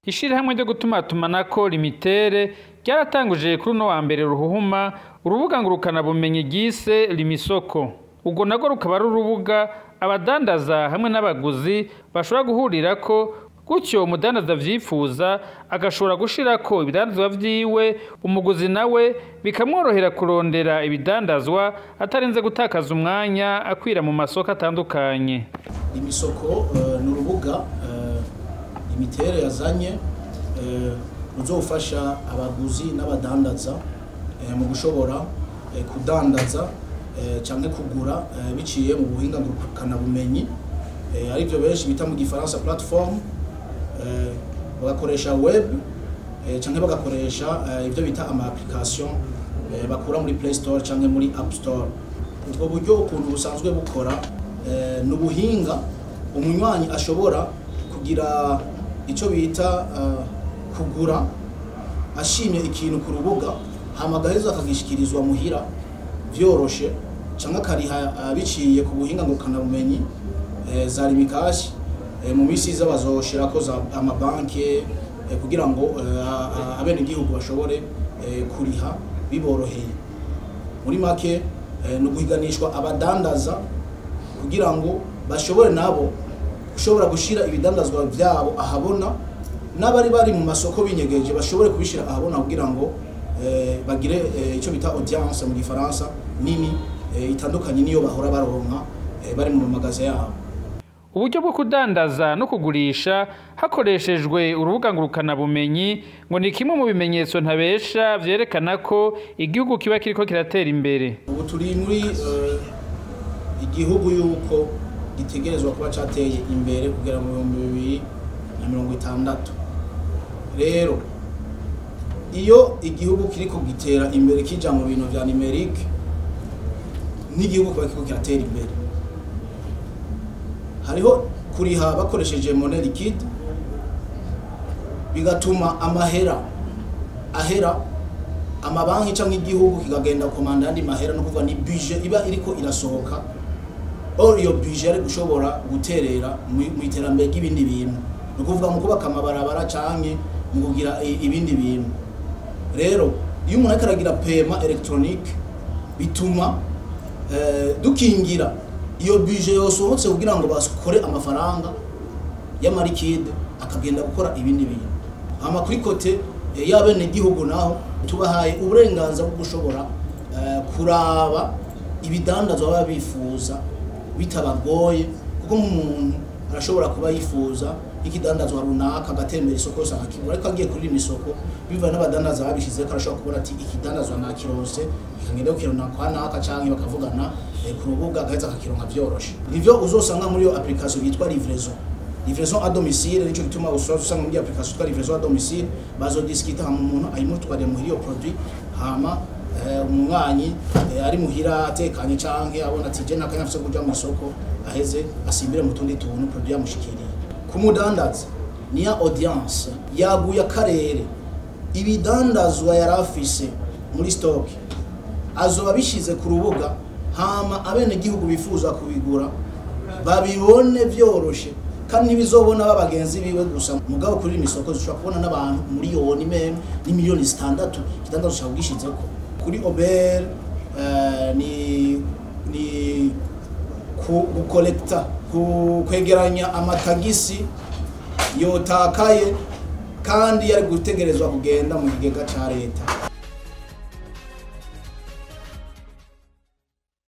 Ishirahamwe ryo gutumatumanako Lumitel ryaratanguje kuri uno wa mbere ruhuhuma urubuga ngurukana bumenyi ryise Lumisoko. Urwo narwo rukaba ari urubuga abadandaza hamwe n'abaguzi bashobora guhurirako, gutyo umudandaza avyifuza agashobora gushirako ibidandazwa vyiwe, umuguzi nawe bikamworohera kurondera ibidandazwa atarinze gutakaza umwanya akwira mu masoko atandukanye. Lumisoko ni urubuga Lumitel yazanye ruzofasha abaguzi n'abadandaza mu gushobora kudandaza canke kugura biciye mu buhinga ngurukanabumenyi, arivyo benshi bita mu gifaransa plateforme, bagakoresha web canke bagakoresha ivyo bita ama application bakura muri Play Store canke muri App Store. Ubwo buryo ukuntu busanzwe bukora, ni ubuhinga umunywanyi ashobora kugira ico bita kugura ashimye ikintu ku rubuga, hama agaheza akagishikirizwa muhira vyoroshe, canke akariha biciye ku buhinga ngurukanabumenyi za Lumicash. Mu misi iza bazoshirako za amabanki kugira ngo abenegihugu bashobore kuriha biboroheye. Muri make, ni uguhiganishwa abadandaza kugira ngo bashobore nabo gushobora gushira ibidandazwa vyabo ahabona, n'abari bari mu masoko binyegeje bashobore kubishira ahabona kugira ngo bagire ico bita audience mu gifaransa nini, itandukanye niyo bahora baronka bari mu magaza yabo. Uburyo bwo kudandaza no kugurisha hakoreshejwe urubuga ngurukanabumenyi ngo ni kimwe mu bimenyetso ntabesha vyerekana ko igihugu kiba kiriko kiratera imbere. Ubu turi muri igihugu yuko gitegerezwa kuba cateye imbere kugera mu 2060. Rero iyo igihugu kiriko gitera imbere kija mu bintu vya numérique, n'igihugu kiba kiriko kiratera imbere. Hariho kuriha bakoresheje monnaie liquide, bigatuma amahera ahera, amabanki canke igihugu kikagenda komanda andi mahera, no kuvuga ni budget iba iriko irasohoka. Or iyo budget ari gushobora guterera mu iterambere ry'ibindi bintu, no kuvuga mu kubaka amabarabara canke mu kugira ibindi bintu. Rero iyo umuntu ariko aragira paiement électronique, bituma dukingira iyo budget yosohotse kugira ngo bakore amafaranga y'ama liquide akagenda gukora ibindi bintu. Hama kuri côté y'abenegihugu naho, tubahaye uburenganzira bwo gushobora kuraba ibidandazwa baba bifuza bitabagoye, kuko nk'umuntu arashobora kuba yifuza ikidandazwa runaka, agatembera isoko yose akakibura, ariko agiye kuri iri isoko bivanye n'abadandaza babishizeko, arashobora kubona ati ikidandazwa nakironse, ikagenda kukironka kwa naka, canke bakavugana ku rubuga, agaheza akakironka vyoroshe. Nivyo uzosanga muri iyo application yitwa livraison à domicile. Nico gituma usanga muri application yitwa livraison à domicile bazodiskita, hama umuntu ayimutwarira muhira iyo produit, hama umunywanyi ari muhira atekanye, canke abona ati je ntakanya mfise kuja mu isoko, aheze asimbire mu tundi tuntu, produit yamushikiriye. Ku mudandaza, niya audience yaguye akarere, ibidandazwa yari afise muri stock azoba bishize ku rubuga, hama abenegihugu bifuza kubigura babibone vyoroshe, kandi ntibizobona babagenzi biwe gusa. Mugabo kuri iri misoko zishobora kubona n'abantu miliyoni même n'imiliyoni 6 ikidandazwa cawe ugishizeko. Kuri OBR ni gukolekta, kwegeranya amatagisi yotakaye kandi yari gutegerezwa kugenda mu kigega ca leta.